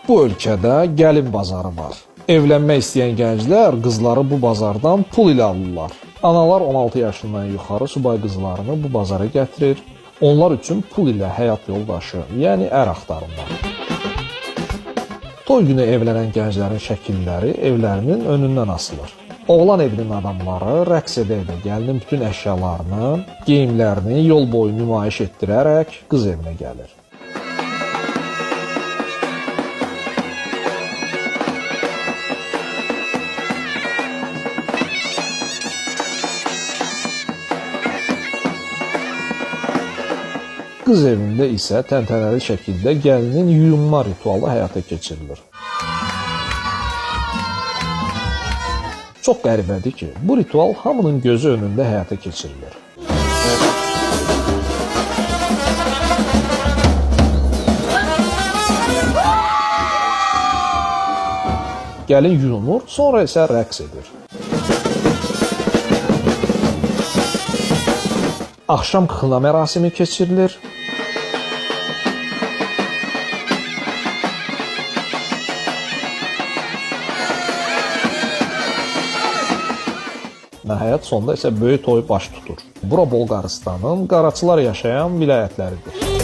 Bu ölkədə gəlin bazarı var. Evlənmək istəyən gənclər qızları bu bazardan pul ilə alırlar. Analar 16 yaşından yuxarı subay qızlarını bu bazara gətirir. Onlar üçün pul ilə həyat yoldaşı, yəni ər axtarırlar. Toy günü evlənən gənclərin şəkilləri evlərinin önündən asılır. Oğlan evinin adamları rəqs edə-edə gəlinin bütün əşyalarını, geyimlərini yol boyu nümayiş etdirərək qız evinə gəlir. Qız evində isə təntənəli şəkildə gəlinin yuyunma ritualı həyata keçirilir. Çox qəribədir ki, bu ritual hamının gözü önündə həyata keçirilir. Gəlin yuyunur, sonra isə rəqs edir. Axşam xına mərasimi keçirilir. Nəhayət sonda isə böyük toy baş tutur. Bura Bolqarıstanın qaraçılar yaşayan vilayətləridir.